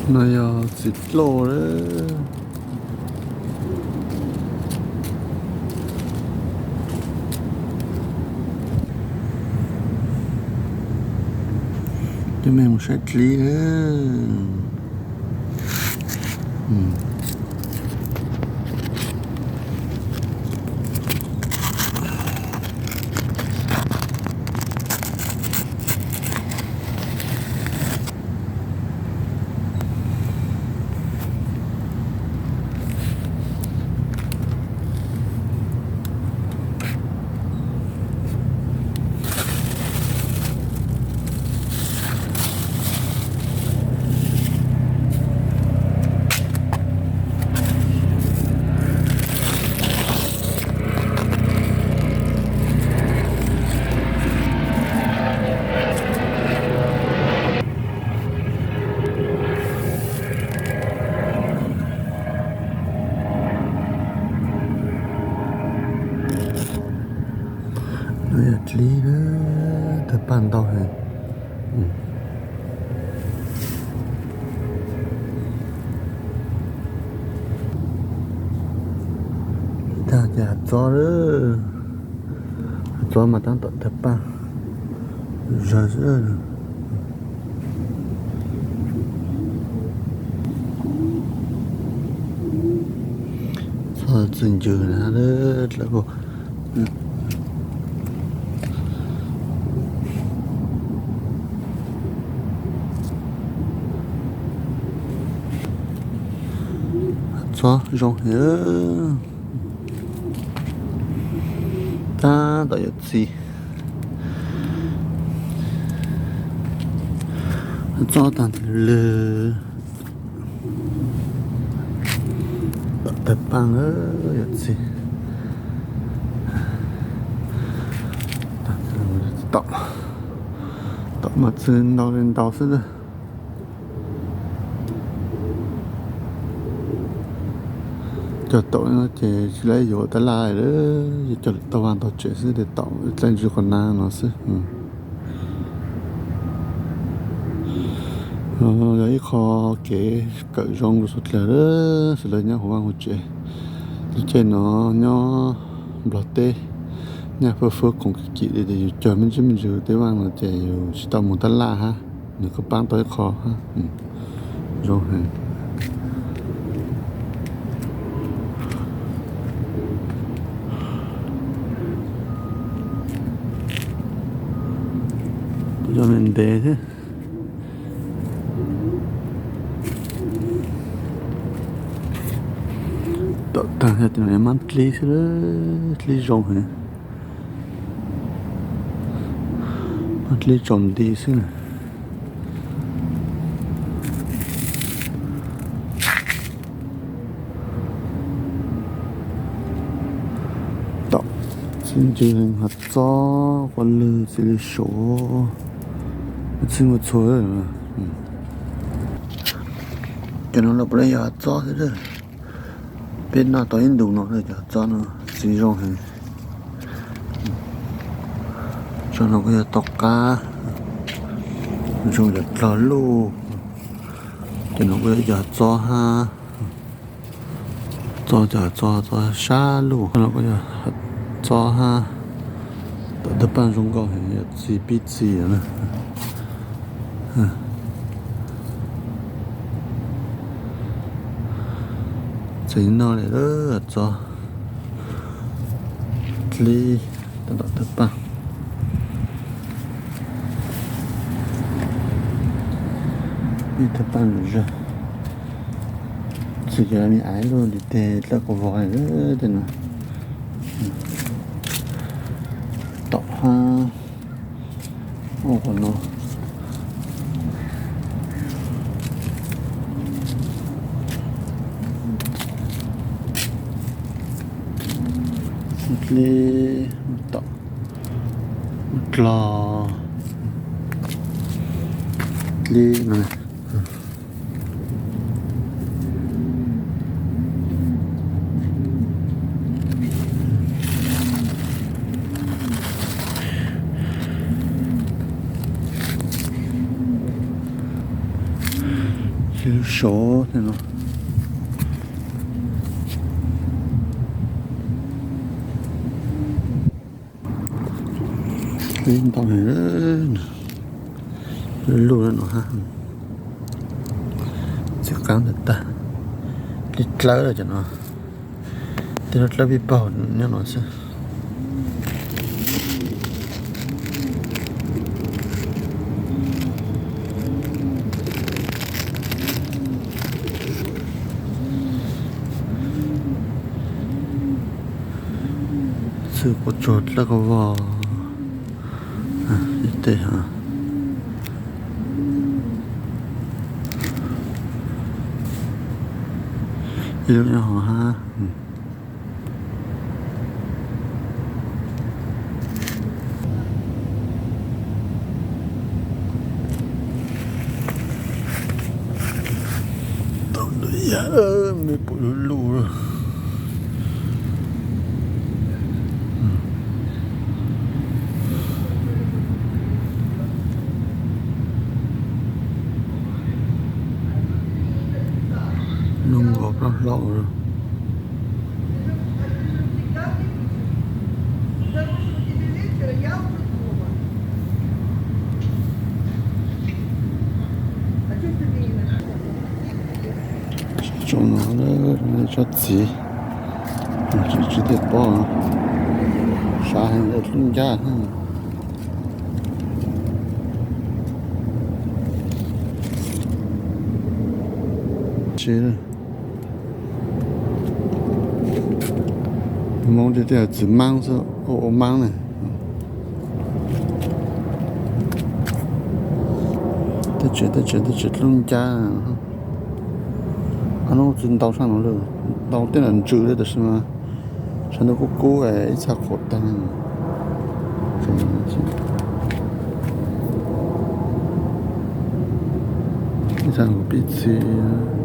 No yog txiv dlauj lawm. Coj mej mus saib dlib lawm. No yog dlib, tawg paj ntau heev. Tag ces hav txob, hav txob mas tab tom tawg paj zawg xwb. Txhob txwj ncw na. Txob zoo heev. Tab tom yuav txi. Txob tag nrho lawm. Tom tawg paj lawm, yuav txi. Tom, tom mas txi ntau li ntau xwb na. Cog taum no ces tsis tau yuav tab laj lawm, yuav cog lwm tog vaj ntog tsev xwb, tej taum dlaab ntswg qhov na no xwb. Yog ib qho kev kawm zoo rau suav dlawg, suav dlawg nyob hauv vaj hauv tsev. Lub caij no nyob Nplog teb, nyaj fwb fwb khoom kim kim li ces yus cog me ntsis me ntsis tej vaj no ces yus tsis tau mus tab laj hab, nws kuj paab tau ib qho hab. Zoo heev. Yog me ntev thiab. Tom tag hab, mab dlib xwb, dlib zoo heev. Mab dlib tsaus nti xwb na. Tom txwj ncw, hav txob, quav lwg, txiv lws suav, txwj ua txhua. Cov no los puav leej yog hav txob xwb. Peb noj tau ib ntus no cov hav txob no txiv zoo heev. Tsob no kuj yog tau qab, zoo yam dlog luj. Cov no kuj yog cov hav txob hab. Txob, cov hav txob, txob sab luj. Cov no kuj yog hav txob hab. Tom tawg paaj zoo nkauj heev, yog txi pib txi na. Txi noj li lawm, hav txob, dlib, tom tawg paaj. Ib tawg paaj zawg. Txi cov me aiv luj li tej dlawb quas vog li tej no. Tom hab. Ua qhov no. Dlib, tom, dlog, dlib no. Txiv lws Sov no. Ntau, luj no ha. Txiv qaab ntawd tag. Dlawb cov no, tej no dlawb pib paug nyob no xwb. Txwj quav tsuag dlawb qhov vog. Ib teg ha. Ib lub nyob hov hab. Tau ntawm yam, me pum luj luj. Lub nkaus plaub hlau. Tsob no, tsob txiv, tsis tias pob, sav heev, dlub ncab. Tsis, Hmoob tiag tiag txiv maab xwb, ua maab ne. Tej tsev, tej tsev, tej tsev dlub ncab. Ob hnub tsis ntau sab no lawm, ntau tej no ntsws li tab sis mas sab ntawd kub kub ib txha qhuav tag. Ib txha qhuav pib txhij.